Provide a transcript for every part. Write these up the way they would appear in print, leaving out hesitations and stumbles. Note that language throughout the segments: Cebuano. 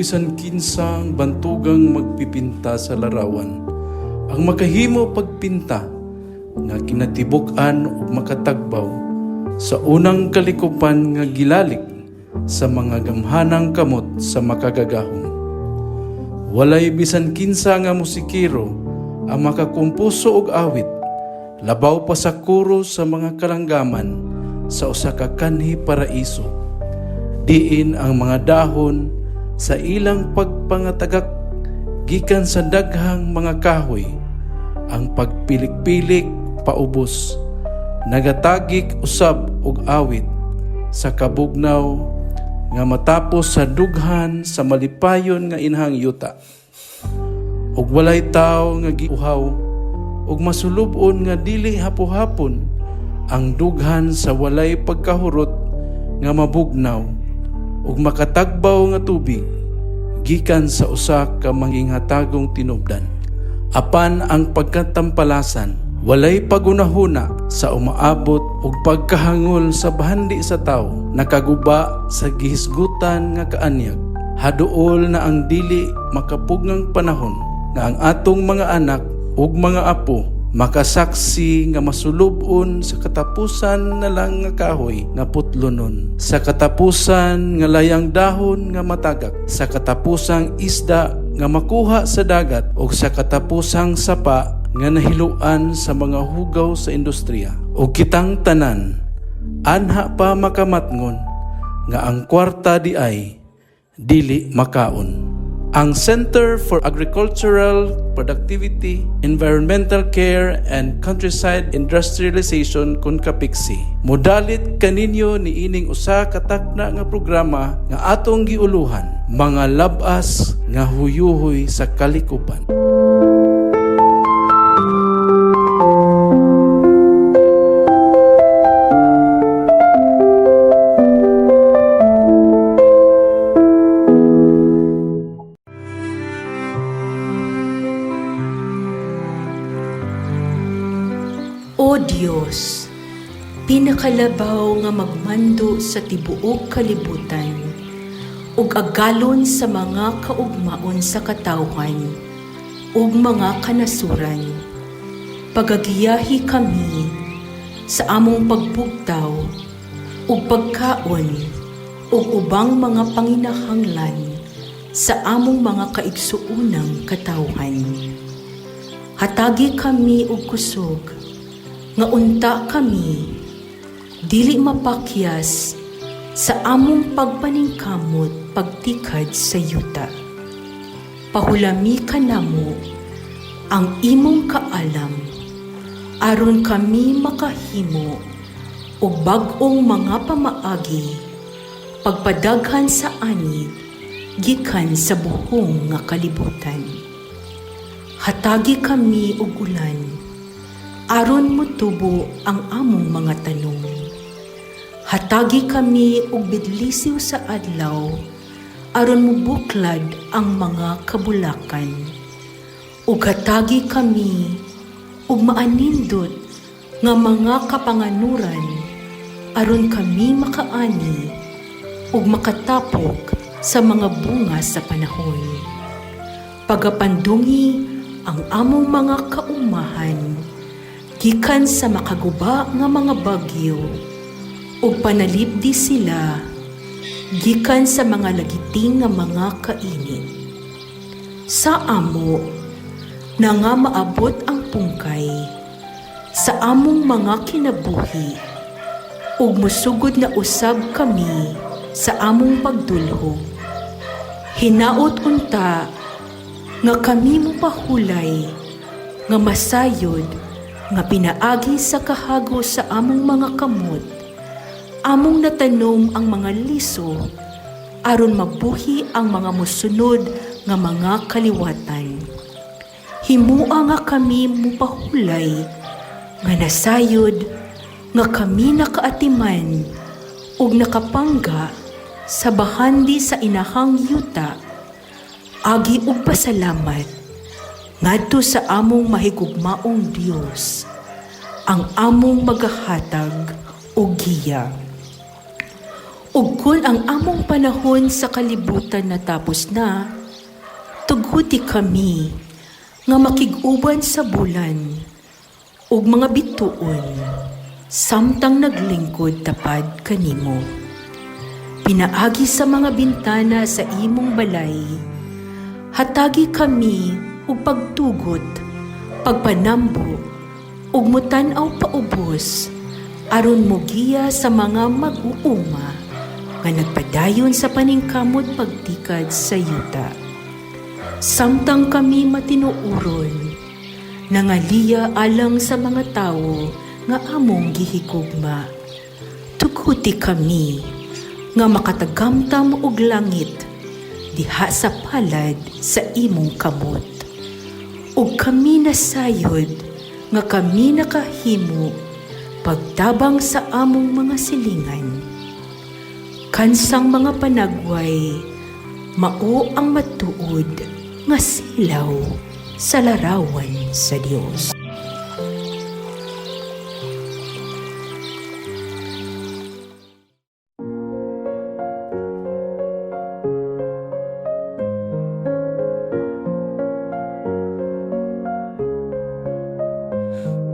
bisan kinsang bantugang magpipinta sa larawan ang makahimo pagpinta nga kinatibuk-an ug makatagbaw sa unang kalikupan nga gilalik sa mga gamhanang kamot sa Makagagahom. Walay bisan kinsa nga musikero ang makakumpuso og awit labaw pa sa koro sa mga kalanggaman sa usa ka kanhi paraiso, diin ang mga dahon sa ilang pagpangatagak gikan sa daghang mga kahoy, ang pagpilik-pilik paubos, nagatagik usab og awit sa kabugnaw nga matapos sa dughan sa malipayon nga inahang yuta. Ug walay tawo nga giuhaw ug masulub-on nga dili hapo-hapon ang dughan sa walay pagkahurot nga mabugnaw ug makatagbaw nga tubig gikan sa usa ka manginghatagong tinubdan. Apan ang pagkatampalasan walay pagunahuna sa umaabot ug pagkahangol sa bahandi sa tawo nakaguba sa gihisgutan nga kaanyag. Haduol na ang dili makapugngang panahon nga ang atong mga anak ug mga apo makasaksi nga masulub-on sa katapusan na lang nga kahoy nga putlonon, sa katapusan nga layang dahon nga matagak, sa katapusang isda nga makuha sa dagat, ug sa katapusang sapa nga nahiluan sa mga hugaw sa industriya. Ug kitang tanan anha pa makamatngon nga ang kwarta di ay dili makaon. Ang Center for Agricultural Productivity, Environmental Care and Countryside Industrialization kon CAPECSI modalit kaninyo niining usa ka takna nga programa nga atong giuluhan, Mga Lab-as nga Huyuhoy sa Kalikupan. O Dios, pinakalabaw nga magmando sa tibuok kalibutan ug agalon sa mga kaugmaon sa katawhan ug mga kanasuran, pagagiyahi kami sa among pagbugtaw ug pagkaon ug ubang mga panginahanglan sa among mga kaigsuonang katawhan. Hatagi kami og kusog nga unta kami dili mapakyas sa among pagpaningkamot pagtikad sa yuta. Pahulami kanamo ang imong kaalam aron kami makahimo og bag-ong mga pamaagi pagpadaghan sa ani gikan sa buhong nga kalibutan. Hatagi kami og ulan aron motubo ang among mga tanom. Hatagi kami og bidlisiw sa adlaw aron mobuklad ang mga kabulakan. Ug hatagi kami og maanindot nga mga kapanganuran aron kami makaani ug makatapok sa mga bunga sa panahon. Pagapandungi ang among mga kaumahan gikan sa makaguba nga mga bagyo ug panalipdi sila gikan sa mga lagiting nga mga kainit. Sa amo na nga maabot ang pungkay sa among mga kinabuhi ug mosugod na usab kami sa among pagdulhog. Hinaot unta nga kami mopahulay nga masayod nga pinaagi sa kahago sa among mga kamot, among natanom ang mga liso aron mabuhi ang mga mosunod nga mga kaliwatan. Himua nga kami mopahulay nga nasayod nga kami nakaatiman ug nakapangga sa bahandi sa inahang yuta agi og pasalamat ngadto sa among mahigugmaong Dios, ang among magahatag og giya. Ug kun ang among panahon sa kalibutan natapos na, tuguti kami nga makig-uban sa bulan ug mga bituon samtang naglingkod tapad kanimo. Pinaagi sa mga bintana sa imong balay, hatagi kami og pagtugot, pagpanambo, ug mutan-aw paubos aron mogiya sa mga mag-uuma nga nagpadayon sa paningkamot pagtikad sa yuta. Samtang kami matinuoron, nangaliya alang sa mga tawo nga among gihigugma. Tuguti kami nga makatagamtam og langit diha sa palad sa imong kamot. Ug kami nasayod nga kami nakahimo pagtabang sa among mga silingan. Kansang mga panagway, mao ang matuod nga silaw sa larawan sa Dios.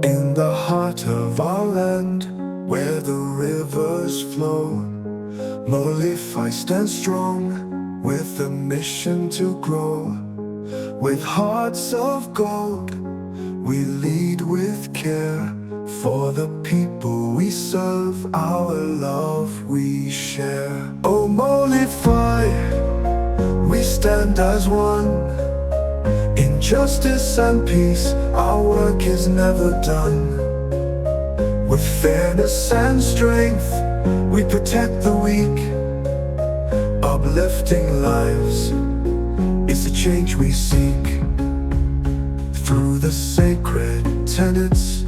In the heart of our land, where the rivers flow, Molify stands strong with a mission to grow. With hearts of gold, we lead with care. For the people we serve, our love we share. Oh, Molify, we stand as one. In justice and peace, our work is never done. With fairness and strength, we protect the weak, uplifting lives. It's the change we seek. Through the sacred tenets,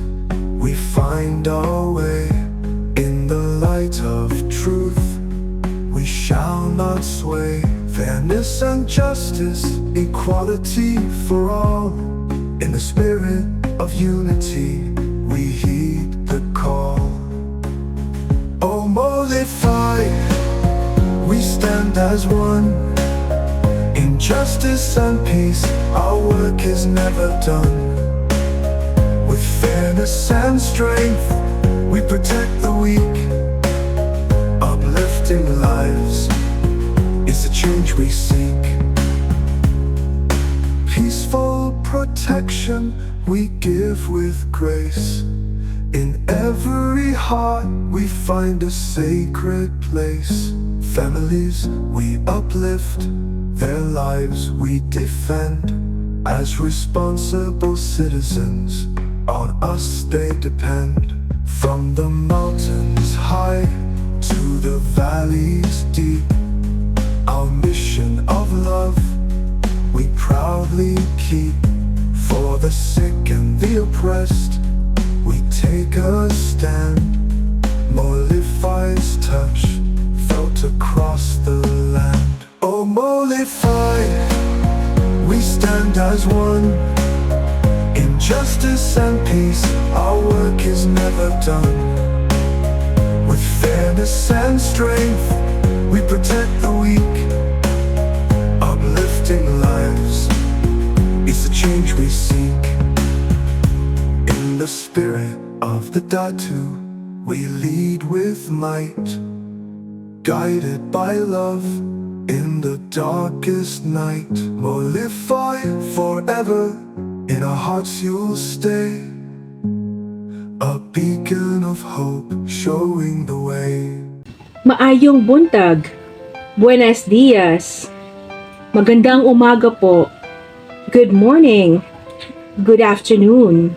we find our way. In the light of truth, we shall not sway. Fairness and justice, equality for all. In the spirit of unity, we heed the call. Oh, Molify, we stand as one. In justice and peace, our work is never done. With fairness and strength, we protect the weak, uplifting lives. It's the change we seek. Peaceful protection we give with grace. In every heart we find a sacred place. Families we uplift, their lives we defend. As responsible citizens, on us they depend. From the mountains high to the valleys deep, our mission of love we proudly keep. For the sick and the oppressed, we take a stand. Molify's touch felt across the land. Oh, Molify, we stand as one. In justice and peace, our work is never done. With fairness and strength, we protect the weak, uplifting lives. It's the change we seek. In the spirit of the Datu, we lead with might, guided by love in the darkest night. Molify forever, in our hearts you'll stay, a beacon of hope showing the way. Maayong buntag. Buenos dias. Magandang umaga po. Good morning. Good afternoon.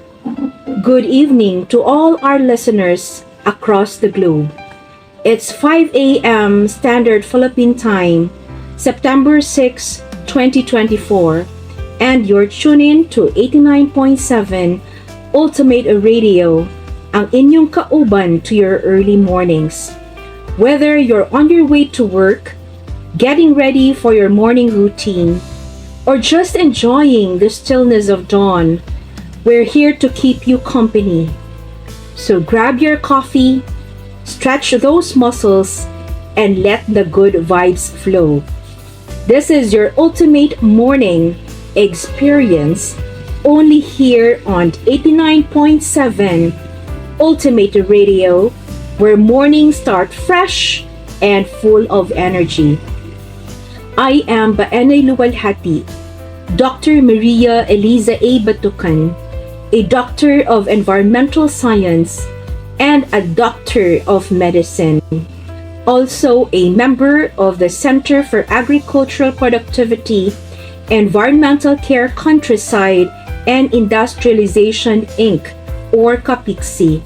Good evening to all our listeners across the globe. It's 5 a.m. Standard Philippine Time, September 6, 2024, and you're tuning to 89.7 Ultimate Radio, ang inyong kauban to your early mornings. Whether you're on your way to work, getting ready for your morning routine, or just enjoying the stillness of dawn, we're here to keep you company. So grab your coffee, stretch those muscles, and let the good vibes flow. This is your ultimate morning experience, only here on 89.7 Ultimate Radio, where mornings start fresh and full of energy. I am Baenay Luwalhati, Dr. Maria Eliza A. Batucan, a doctor of environmental science and a doctor of medicine. Also a member of the Center for Agricultural Productivity, Environmental Care, Countryside, and Industrialization, Inc., or CAPICSI,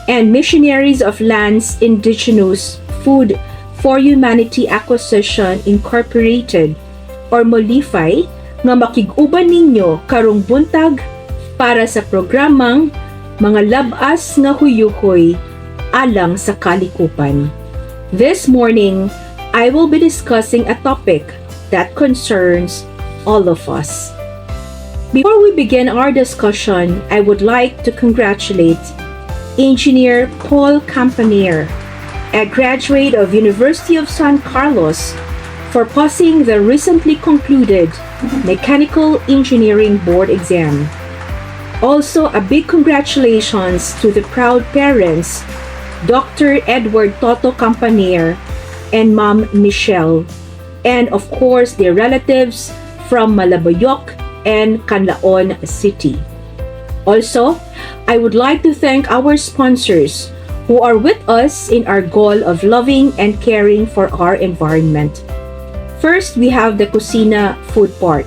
and Missionaries of Lands Indigenous Food for Humanity Acquisition Incorporated, or MOLIFI, nga makig-uban ninyo karong buntag para sa programang Mga Labas nga Huyuhoy alang sa Kalikupan. This morning, I will be discussing a topic that concerns all of us. Before we begin our discussion, I would like to congratulate Engineer Paul Campanier, a graduate of University of San Carlos, for passing the recently concluded Mechanical Engineering Board exam. Also, a big congratulations to the proud parents, Dr. Edward Toto Campanier and Mom Michelle, and of course their relatives from Malabayok and Canlaon City. Also, I would like to thank our sponsors who are with us in our goal of loving and caring for our environment. First, we have the Kusina Food Park,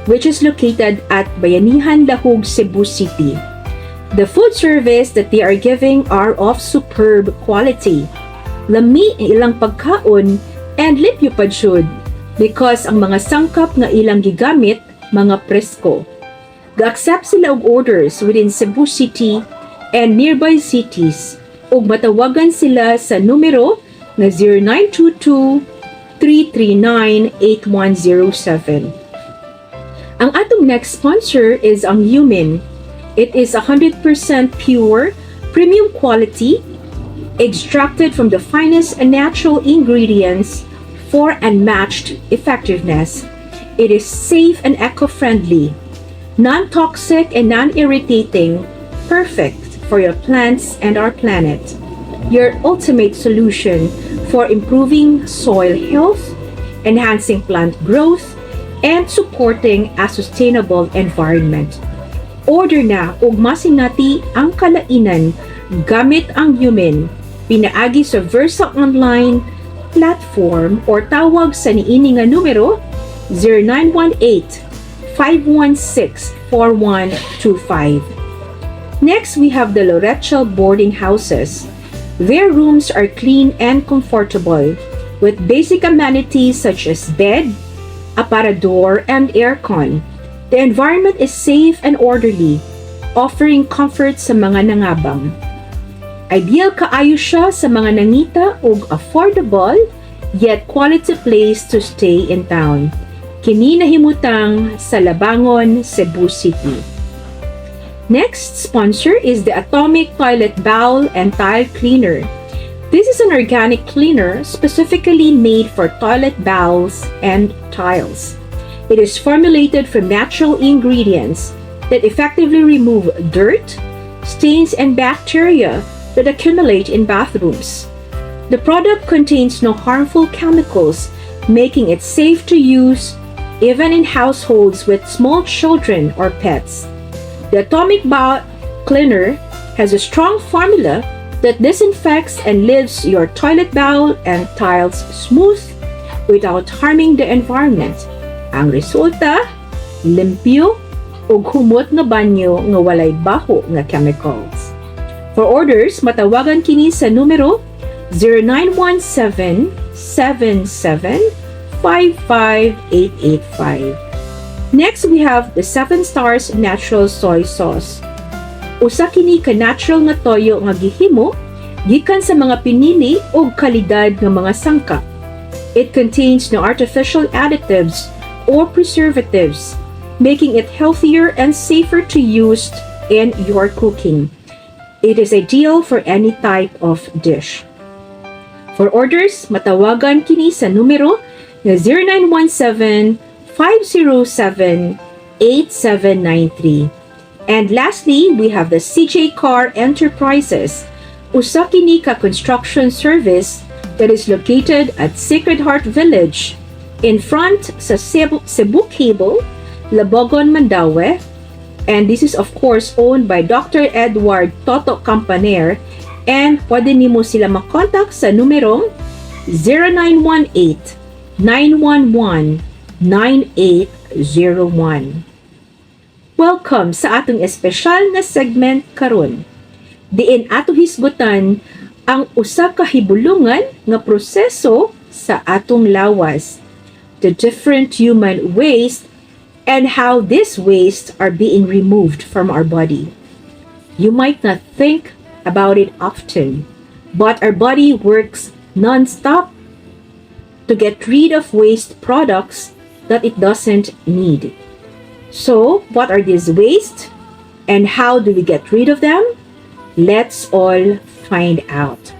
which is located at Bayanihan, Lahug, Cebu City. The food service that they are giving are of superb quality. Lami ang ilang pagkaon and limpyo pa jud because ang mga sangkap nga ilang gigamit, mga presko. Ga-accept sila og orders within Cebu City and nearby cities ug matawagan sila sa numero nga 0922 339 8107. Ang atong next sponsor is ang Humin. It is 100% pure, premium quality, extracted from the finest natural ingredients for unmatched effectiveness. It is safe and eco-friendly, non-toxic and non-irritating, perfect for your plants and our planet. Your ultimate solution for improving soil health, enhancing plant growth, and supporting a sustainable environment. Order na og masinati ang kalainan gamit ang Humin pinaagi sa Versa Online platform or tawag sa niini nga numero, 0918 516 4125. Next, we have the Lorecho boarding houses. Their rooms are clean and comfortable with basic amenities such as bed, aparador, and aircon. The environment is safe and orderly, offering comfort sa mga nangabang. Ideal kaayo siya sa mga nangita og affordable yet quality place to stay in town. Kini nahimutang sa Labangon, Cebu City. Next sponsor is the Atomic Toilet Bowl and Tile Cleaner. This is an organic cleaner specifically made for toilet bowls and tiles. It is formulated from natural ingredients that effectively remove dirt, stains, and bacteria that accumulate in bathrooms. The product contains no harmful chemicals, making it safe to use even in households with small children or pets. The Atomic Bowl Cleaner has a strong formula that disinfects and leaves your toilet bowl and tiles smooth without harming the environment. Ang resulta, limpyo ug humot nga banyo nga walay baho nga chemicals. For orders, matawagan kini sa numero 0917 77 55885. Next, we have the Seven Stars Natural Soy Sauce. Usa kini ka natural nga toyo nga gihimo gikan sa mga pinili ug kalidad nga mga sangkap. It contains no artificial additives or preservatives, making it healthier and safer to use in your cooking. It is ideal for any type of dish. For orders, matawagan kini sa numero nga 0917-507-8793. And lastly, we have the CJ Car Enterprises. Usa kini ka construction service that is located at Sacred Heart Village in front sa Cebu Cable, Labogon, Mandaue. And this is, of course, owned by Dr. Edward Toto Campaner, and pwede nimo sila makontak sa numerong 0918 911 9801. Welcome sa atong espesyal na segment karon, diin ato hisgutan ang usa ka hibulungan nga proseso sa atong lawas, the different human waste and how these wastes are being removed from our body. You might not think about it often, but our body works non-stop to get rid of waste products that it doesn't need. So, what are these waste and how do we get rid of them? Let's all find out.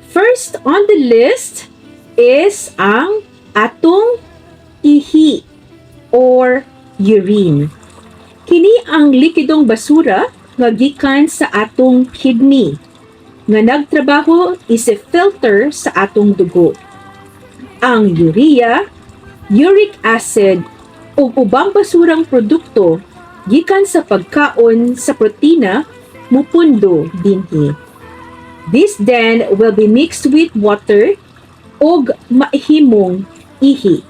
First on the list is ang atong ihi or urine. Kini ang likidong basura nga gikan sa atong kidney nga nagtrabaho is a filter sa atong dugo. Ang urea, uric acid ug ubang basurang produkto gikan sa pagkaon sa protina mupundo dinhi. This then will be mixed with water ug mahimong ihi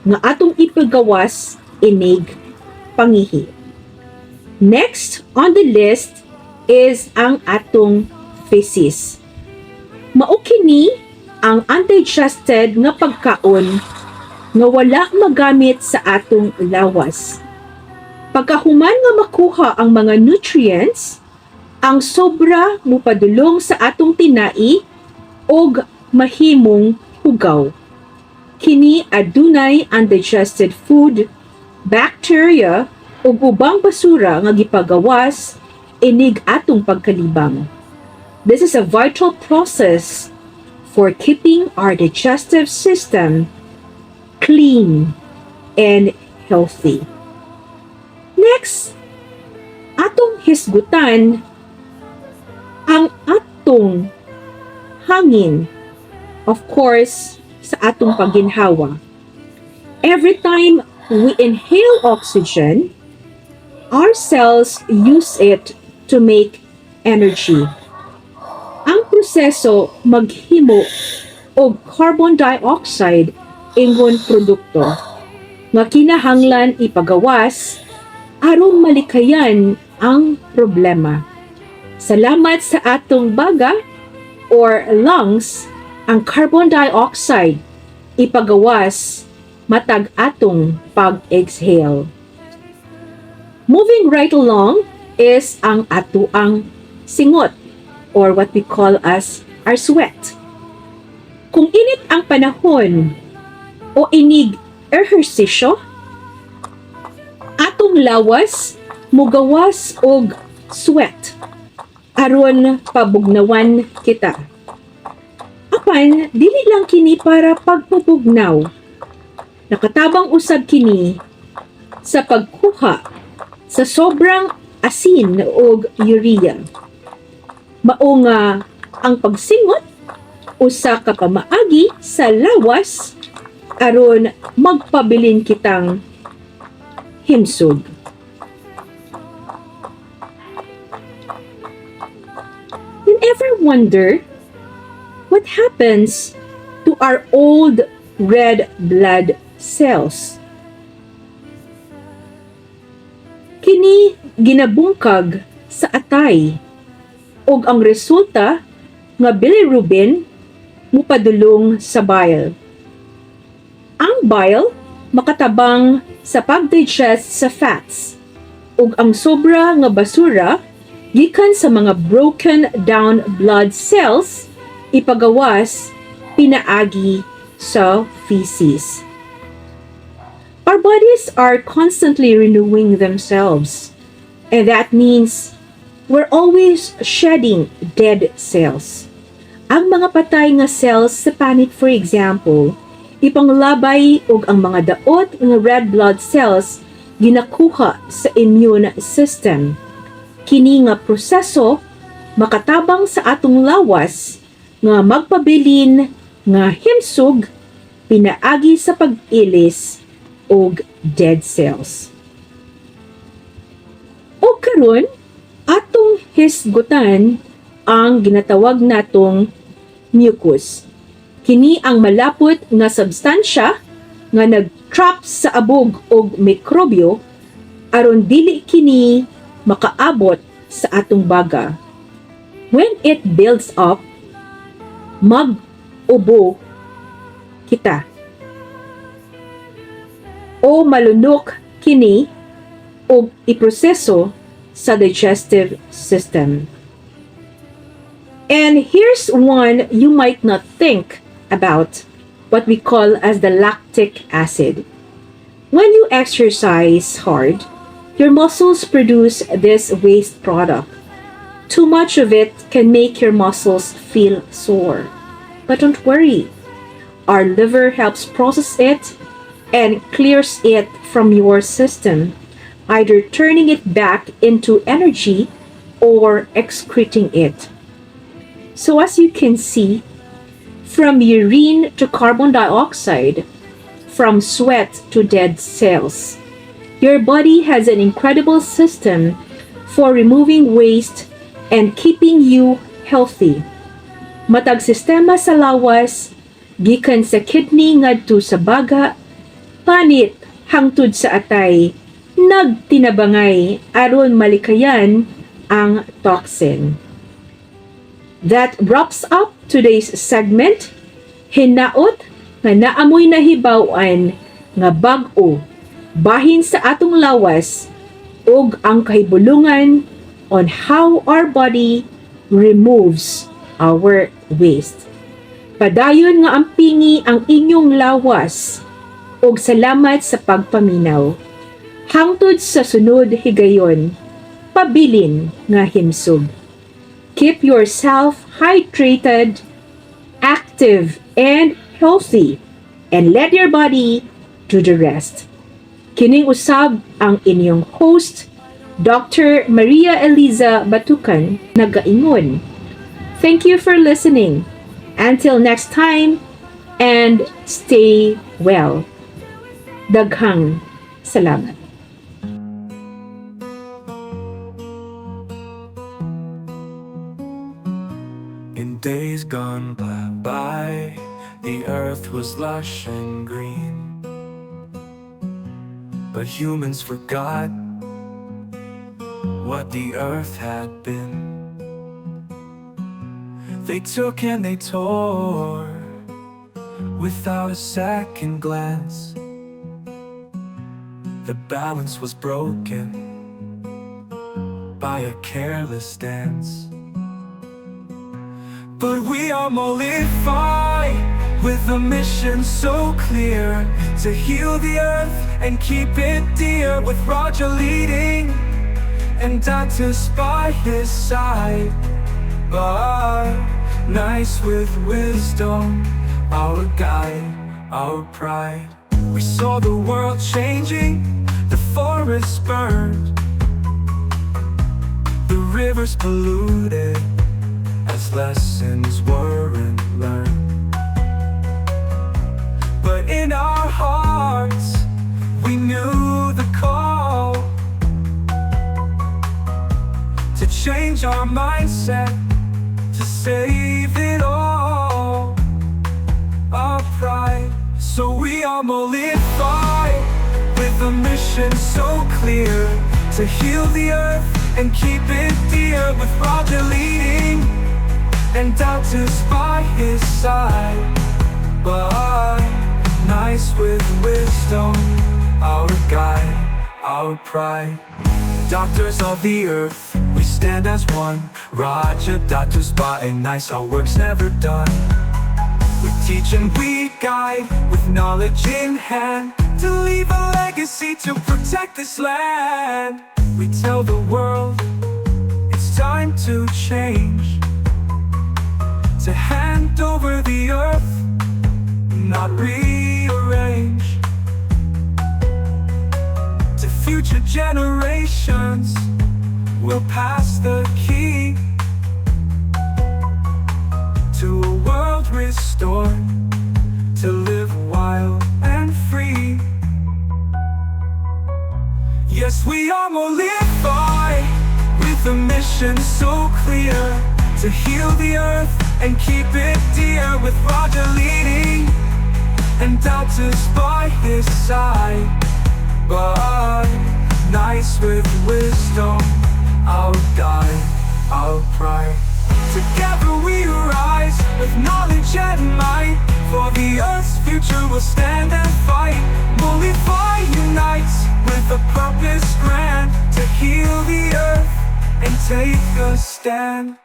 nga atong ipagawas inig pangihi. Next on the list is ang atong feces. Mao kini ang undigested nga pagkaon nga wala magamit sa atong lawas. Pagkahuman nga makuha ang mga nutrients, ang sobra mupadulong sa atong tinai og mahimong hugaw. Kini adunay undigested food, bacteria ug ubang basura nga gipagawas inig atong pagkalibang. This is a vital process for keeping our digestive system clean and healthy. Next, atong hisgutan ang atong hangin. Of course, sa atong pagginhawa. Every time we inhale oxygen, our cells use it to make energy. Ang proseso maghimo og carbon dioxide ingon produkto nga kinahanglan ipagawas aron malikayan ang problema. Salamat sa atong baga or lungs, ang carbon dioxide ipagawas matag atong pag-exhale. Moving right along is ang atoang singot or what we call as our sweat. Kung init ang panahon o inig ehersisyo, atong lawas mugawas og sweat aron pabugnawan kita. Apan dili lang kini para pagpabugnaw. Nakatabang usab kini sa pagkuha sa sobrang asin og urea. Mao nga ang pagsingot usa ka pamaagi sa lawas aron magpabilin kitang himsog. You ever wonder what happens to our old red blood cells? Kini ginabungkag sa atay ug ang resulta nga bilirubin mupadulong sa bile. Ang bile makatabang sa pag-digest sa fats ug ang sobra nga basura gikan sa mga broken down blood cells ipagawas pinaagi sa feces. Our bodies are constantly renewing themselves, and that means we're always shedding dead cells. Ang mga patay nga cells sa panit, for example, ipanglabay og ang mga daot nga red blood cells ginakuha sa immune system. Kini nga proseso makatabang sa atong lawas nga magpabilin nga himsog pinaagi sa pag-ilis og dead cells. O karon, atong hisgutan ang ginatawag natong mucus. Kini ang malapot nga substansya nga nag-trap sa abog og mikrobyo aron dili kini makaabot sa atong baga. When it builds up, mag-ubo kita. O malunok kini og iproseso sa digestive system. And here's one you might not think about, what we call as the lactic acid. When you exercise hard, your muscles produce this waste product. Too much of it can make your muscles feel sore. But don't worry, our liver helps process it and clears it from your system, either turning it back into energy or excreting it. So, as you can see, from urine to carbon dioxide, from sweat to dead cells, your body has an incredible system for removing waste and keeping you healthy. Matag sistema sa lawas, gikan sa kidney ngadto sa baga, panit hangtod sa atay, nagtinabangay aron malikayan ang toxin. That wraps up today's segment. Hinaot nga naa moy nahibaw-an nga bag-o bahin sa atong lawas ug ang kahibulungan on how our body removes our waste. Padayon nga ampingi ang inyong lawas ug salamat sa pagpaminaw. Hangtod sa sunod higayon, pabilin nga himsog. Keep yourself hydrated, active, and healthy, and let your body do the rest. Kining usab ang inyong host, Dr. Maria Eliza Batukan, nagaingon. Thank you for listening. Until next time, and stay well. Daghang salamat. In days gone by, the earth was lush and green. But humans forgot what the earth had been. They took and they tore without a second glance. The balance was broken by a careless dance. But we are Molify with a mission so clear to heal the earth and keep it dear, with Roger leading and Datus by his side. But nice with wisdom, our guide, our pride. We saw the world changing, the forests burned, the rivers polluted as lessons weren't learned. But in our hearts, we knew the call to change our mindset, to save it all, our pride. So we are Molify with a mission so clear to heal the earth and keep it dear, with Roger leading and Datus by his side. But nice with wisdom, our guide, our pride. Doctors of the earth, we stand as one. Roger, Datus, and Nice, our work's never done. We teach and we guide with knowledge in hand to leave a legacy to protect this land. We tell the world it's time to change, to To hand over the earth, not rearrange. To future generations, we'll pass the key to a world restored, to live wild and free. Yes, we are Molify, with a mission so clear to heal the earth and keep it dear. With Roger leading and doubters by his side, but nice with wisdom, our guide, our pride. Together we rise with knowledge and might. For the earth's future we'll stand and fight. Molify unites with a purpose grand to heal the earth and take a stand.